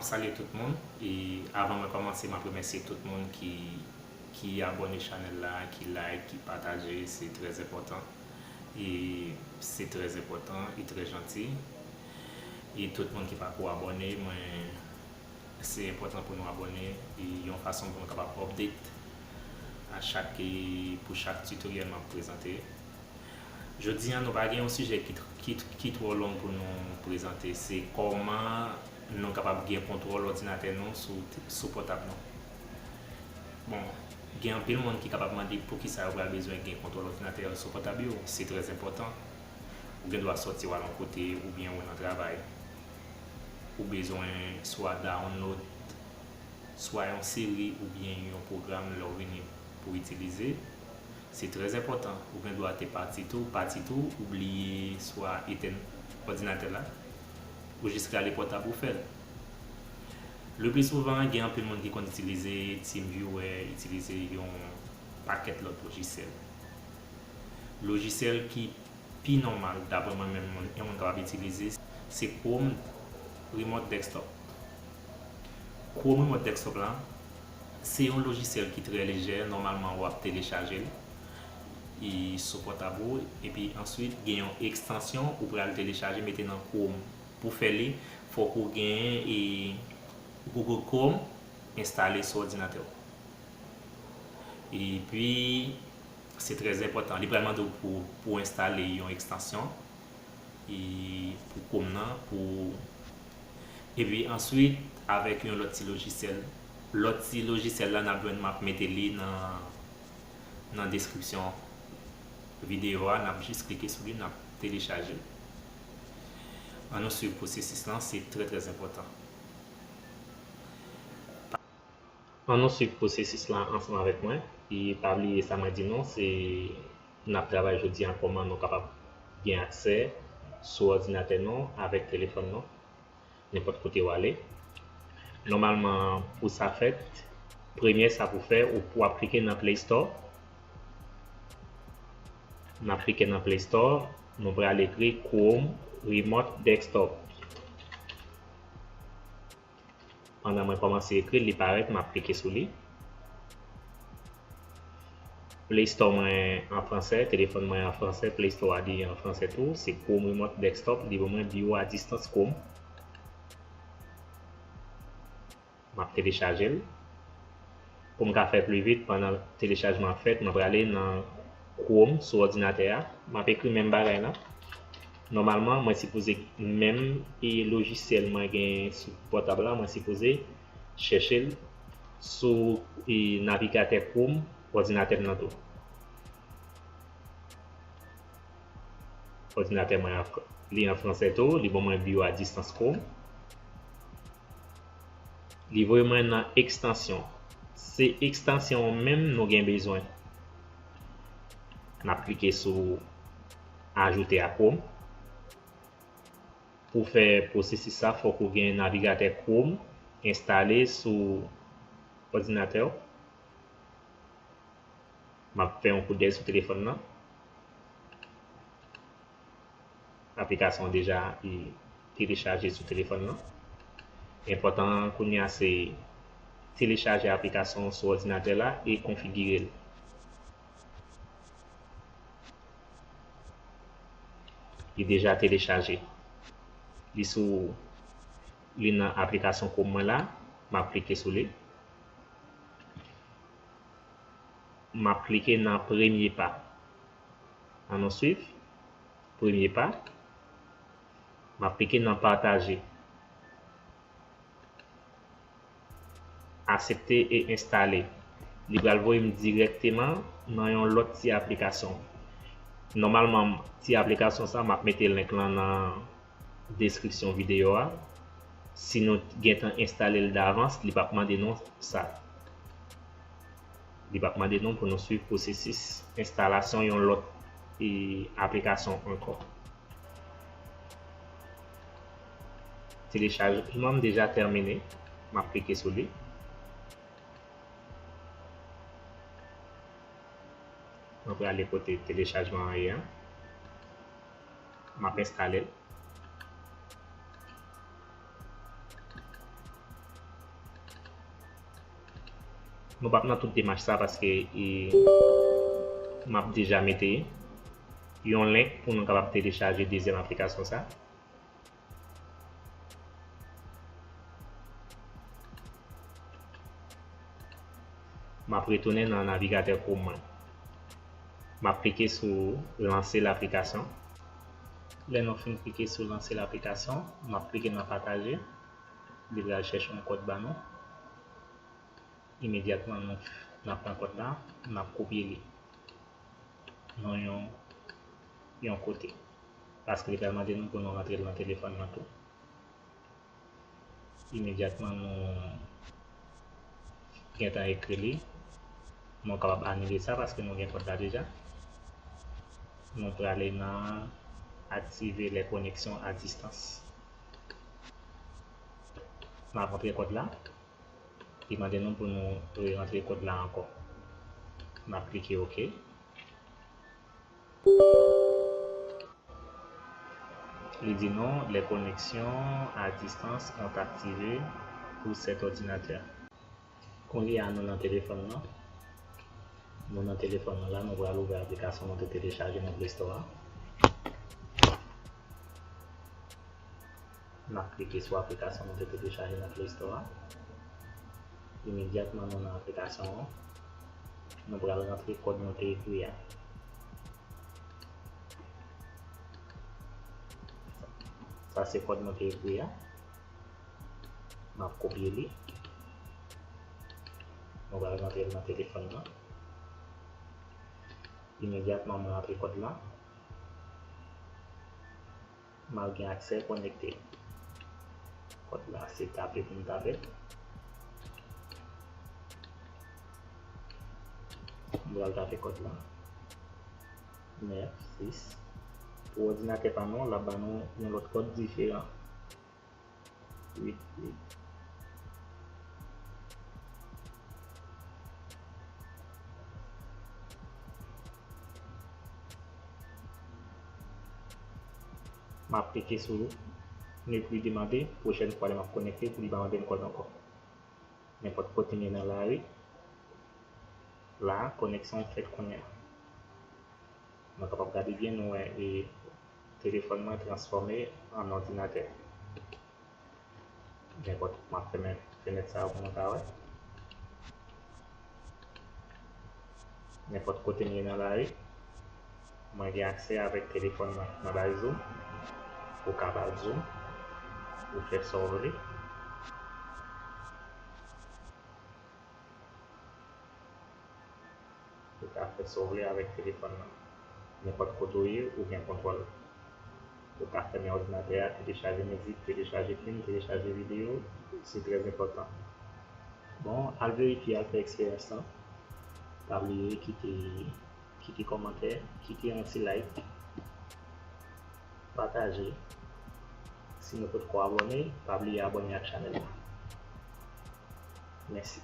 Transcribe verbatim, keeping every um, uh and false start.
Salye tout moun. E avan mwen kòmanse, m ap remèsye tout moun ki, ki abòne chanèl la, ki like, ki pataje. Se trè enpòtan. E se trè enpòtan e trè janti. E tout moun ki pako abòne, mwen, se enpòtan pou nou abòne e yon fason pou nou kapab update a chak, e pou chak tutoriel m ap prezante. Jodi a, nou pa gen yon sijè ki, ki, ki twò long pou nou prezante. Se kòman nou kapab gen kontwòl òdinatè nou sou, sou pòtab nou. Bon, gen anpil moun ki kapab mande poukisa yo pral bezwen gen kontwòl òdinatè yo sou pòtab yo. Se trè enpòtan. Ou gen dwa sòti w al yon kote oubyen ou nan travay. Ou bezwen swa download swa yon seri oubyen yon pwogram lè w vini pou itilize. Se trè enpòtan. Ou gen dwa te pati tou, pati tou, ou bliye swa etèn òdinatè la, ou jis rale pòtab ou fè l. Le pli souvan, gen anpil moun ki konn itilize TeamViewer, itilize yon pakèt lòt lojisyèl. Lojisyèl ki pi nòmal, daprè mwen menm, moun, yon moun kapab itilize, se Chrome Remote Desktop. Chrome Remote Desktop la, se yon lojisyèl ki trè lejè, nòmalman w ap telechaje l e sou pòtab ou, epi answit gen yon ekstansyon ou pral telechaje mete nan Chrome. Pou fè li, fòk ou genyen e Google Chrome enstale sou òdinatè w. Epi, se trè enpòtan. Li pral mande w pou, pou enstale yon ekstansyon e pou Chrome nan, pou, epi answit, avèk yon lòt ti lojisyèl. Lòt ti lojisyèl la, n ap jwenn, m ap mete li nan, nan deskripsyon videyo a, n ap jis klike sou li, n ap telechaje l. Ann nou swiv pwosesis lan, se trè, trè enpòtan. Ann nou swiv pwosesis la ansanm avèk mwen. E pa bliye sa mwen di nou, se n ap travay jodi a kòman nou kapab gen aksè sou òdinatè nou avèk telefòn nou, nenpòt kote w ale. Nòmalman, pou sa fèt, premye sa pou fè, ou, w ap klike nan Play Store. N ap klike nan Play Store, nou pral ekri Chrome Remote Desktop. Pandan mwen kòmanse ekri l, li parèt, m ap klike sou li. Play Store mwen an fransè, telefòn mwen an fransè, Play Store a li an fransè tou. Se Chrome Remote Desktop, li ban mwen biwo a distans Chrome. M ap telechaje l. Pou m ka fè pli vit, pandan telechajman ap fèt, mwen prale nan Chrome sou òdinatè a. M ap ekri menm bagay la. Nòmalman, mwen sipoze menm e lojisyèl mwen gen sou pòtab la, mwen sipoze chèche l sou e navigatè Chrome òdinatè m nan tou. Òdinatè mwen an fr-, li an fransè tou, li ban mwen biwo a distans Chrome. Li voye mwen nan ekstansyon. Se ekstansyon an menm nou gen bezwen. N ap klike sou ajoute à Chrome. Pou fè pwosesis sa, fòk ou gen navigatè Chrome enstale sou òdinatè w. M ap fè yon kout dèy sou telefòn nan. Aplikasyon an deja, e, telechaje sou telefòn nan. Enpòtan an kounye a se telechaje aplikasyon an sou òdinatè la e konfigire l. Li deja telechaje. Li sou, li nan aplikasyon Chrome mwen la. M ap klike sou li. M ap klike nan premye pa. Ann nou swiv. Premye pa. M ap klike nan pataje. Aksepte e enstale. Li pral voye m dirèkteman nan yon lòt ti aplikasyon. Nòmalman, ti aplikasyon sa, m ap mete link lan nan deskripsyon videyo a. Si nou gentan enstale l davans, li p ap mande nou sa. Li p ap mande nou pou nou swiv pwosesis enstalasyon yon lòt, e, aplikasyon ankò. Telechajman m deja tèmine. M ap klike sou li. Mwen prale kote telechajman an ye a. M ap enstale l. Nou p ap nan tout demach sa paske e, m ap deja mete yon link pou nou kapab telechaje dezyèm aplikasyon sa. M ap retounen nan navigatè Chrome mwen. M ap klike sou lanse laplikasyon. Lè nou fin klike sou lanse laplikasyon, m ap klike nan pataje. Li pral chèche yon kòd ba nou. Imedyatman nou, n ap pran kòd la, n ap kopye li nan yon, yon kote. Paske li pral mande nou pou nou rantre l nan telefòn nan tou. Imedyatman nou gentan ekri li, nou kapab anile sa paske nou gen kòd la deja. Nou prale nan aktive les connexions à distance. M ap antre kòd la. Li mande nou pou nou re-rantre kòd la ankò. M ap klike OK. Li di nou, les connexions à distance ont activé pour cet ordinateur. Kounye a nou nan telefòn nan. Nou nan telefòn nan la, nou pral ouvè aplikasyon nou te telechaje nan Play Store a. N ap klike sou aplikasyon nou te telechaje nan Play Store a. Imedyatman nou nan aplikasyon an, nou pral rantre kòd nou te ekri a. Sa se kòd nou te ekri a. M ap kopye li. Nou pral rantre l nan telefòn nan. Imedyatman mwen rantre kòd la, m ap gen aksè konekte. Kòd la, se tape pou m tape. M pral tape kòd la. Nèf, sis. Pou òdinatè pa nou, l ap ba nou yon lòt kòd diferan. Uit, uit. M ap klike sou ne plus demander, pwochèn fwa lè m ap konekte pou li pa mande m kòd ankò. Nenpòt kote m ye nan lari, la, koneksyon an fèt kounye a. Nou kapab gade byen, nou wè e telefòn mwen transfòme an òdinatè. Nenpòt, m ap fèmen fenèt sa a pou nou ka wè. Nenpòt kote m ye nan lari, mwen gen aksè avèk telefòn mwen nan bay zoom. Ou ka ba l zoom, ou fè sa w vle. Ou ka fè sa w vle avèk telefòn nan. Nenpòt kote w ye, ou gen kontwòl. Ou ka fèmen òdinatè a, telechaje mizik, telechaje fim, telechaje videyo, se trè enpòtan. Bon, al verifye, al fè eksperyans lan. Pa bliye kite, kite kòmantè, kite yon ti like, pataje. Si nou potko abòne, pa bliye abòne ak chanèl la. Mèsi.